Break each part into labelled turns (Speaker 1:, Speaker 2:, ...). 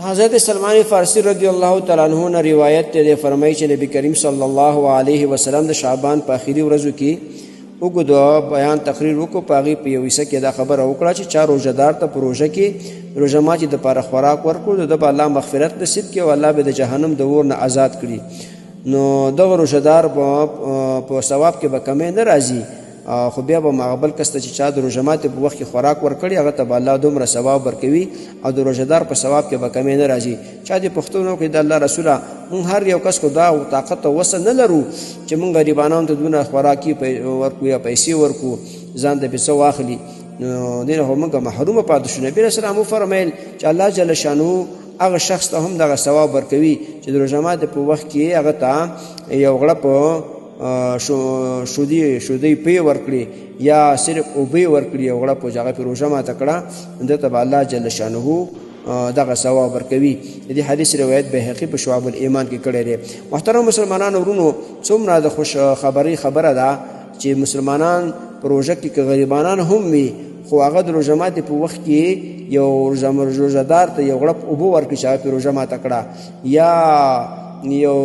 Speaker 1: حضرت سلمان فارسی رضی الله تعالی عنہ نه روایت دی، فرمایي چې نبی کریم صلی الله علیه وسلم د شعبان په اخیری ورځو کې اوږد بیان تقریر وکړو. په هغې په یو حصه کې دا خبره وکړه چې چا روژهدار ته په روژه کې روژه ماتي دپاره خوراک ورکړو، د ده به الله مغفرت نصیب کړي او الله به د جهنم د اور نه آزاد کړي. نو دغه روژهدار په ثواب کې به کمی نه راځي، خو بیا به هغه بل کس ته چې چا د روژه ماتې په وخت کې خوراک ورکړي هغه ته به الله دومره ثواب ورکوي او د روژهدار په ثواب کې به کمی نه راځي. چا دې پوښتنه وکړي د الله رسوله، مونږ هر یو کس خو دا طاقت او وسه نه لرو چې مونږ غریبانانو ته دونه خوراکي ورکړو یا پیسې ورکړو ځان ته پې څه واخلي، نو دې نه خو مونږ محرومه پاتې شو. نبي علیه السلام وفرمیل چې الله جل شانه هغه شخص ته هم دغه ثواب ورکوي چې د روژه ماتې په وخت کې هغه ته یو غړپ شودې پی ورکړي یا صرف اوبه ورکړي، یو غړپ چې هغه پرې روژه ماته کړه، ده ته به الله جل شانه دغه ثواب ورکوي. د دې حدیث روایت بیهقي په شعب الایمان کې کړی دی. محترم مسلمانانو ورونو، څومره د خوش خبرۍ خبره ده چې مسلمانان په روژه کې که غریبانان هم وي خو هغه د روژه ماتې په وخت کې یو روژهدار ته یو غړپ اوبه ورکړي چې هغه پرې روژه ماته کړه، یا یو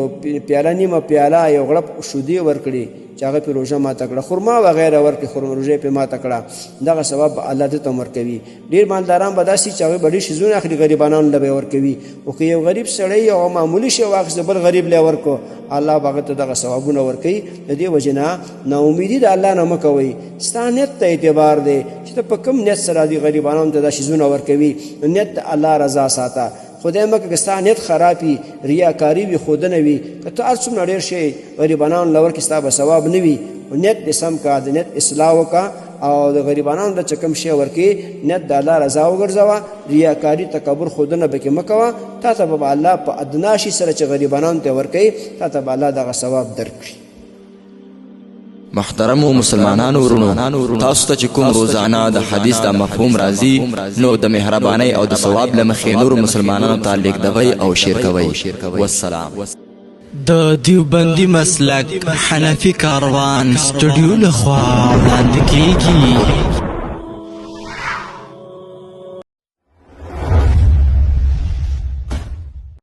Speaker 1: پیاله نیمه پیاله یو غړپ شودې ورکړي چې هغه پرې روژه ماته کړه، خرما وغیره ورکړي، خرما روژه یې پرې ماته کړه، دغه ثواب به الله ده ته هم ورکوي. ډېر مالداران به داسې چې هغوی به ډېر شیزونه اخلي غریبانانو له به یې ورکوي، خو که یو غریب سړی یو معمولي شی واخیست بل غریب له یې ورکړو، الله به هغه ته دغه ثوابونه ورکوي. د دې وجې نه ناامیدي د الله نه مه کوئ، ستا نیت ته اعتبار دی چې ته په کوم نیت سره دې غریبانانو ته دا شیزونه ورکوي، نو نیت د الله رضا ساته. خدای مه که ستا نیت خراب وي، ریاکاري وي، ښودنه وي، که ته هر څومره ډېر شی غریبانانو له ورکړې ستا به ثواب نه وي. خو نیت دې سم که، د نیت اصلاح وکړه او د غریبانانو له چې کوم شی ورکې نیت د الله رضا وګرځوه، ریاکاري تکبر ښودنه پکې مه کوه. تا ته به الله په ادنا شي سره چې غریبانانو ته ورکوي تا ته به الله دغه ثواب درکړي.
Speaker 2: محترمو مسلمانانو ورونو، تاسو ته چې کوم روزانه د حدیث دا مفهوم راځي نو د مهربانۍ او د ثواب له مخې نورو مسلمانانو ته لیږدوئ او شیر کوئ. والسلام.
Speaker 3: د دیوبندي مسلک حنفي کاروان سټوډیو لخوا وړاندې کیږي.